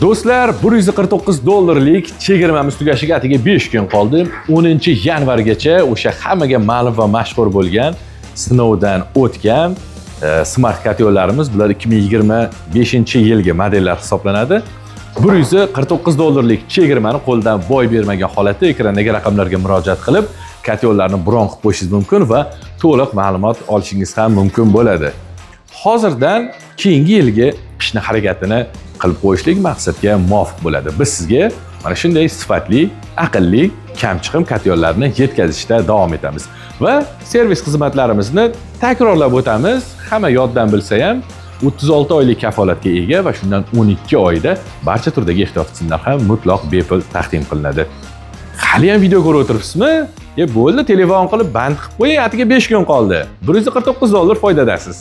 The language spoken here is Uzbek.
Do'stlar, 149 dollarlik chegirmamiz tugashiga atigi 5 kun qoldi. 10 yanvargacha o'sha hammaga ma'lum va mashhur bo'lgan, sinovdan o'tgan smart котёл larimiz, bular 2025 yilgi modellar hisoblanadi. 149 dollarlik chegirmani qo'ldan boy bermagan holatda ekrandagi raqamlarga murojaat qilib, котёл larni bron qilib qo'yishingiz mumkin va to'liq ma'lumot olishingiz ham mumkin bo'ladi. Hozirdan keyingi yilgi qishni harakatini qilib qo'yishlik maqsadga muvofiq bo'ladi. Biz sizga mana shunday sifatli, aqlli, kam chiqim котёл larni yetkazishda davom etamiz va servis xizmatlarimizni takrorlab o'tamiz. Hamma yoddan bilsa ham, 36 oylik kafolatga ega va shundan 12 oyda barcha turdagi ehtiyot qismlar ham mutlaq bepul taqdim qilinadi. Hali ham video ko'rib o'tiribsizmi? E bo'ldi, telefon qilib band qilib qo'ying, atigi 5 kun qoldi. 149 dollar foydadasiz.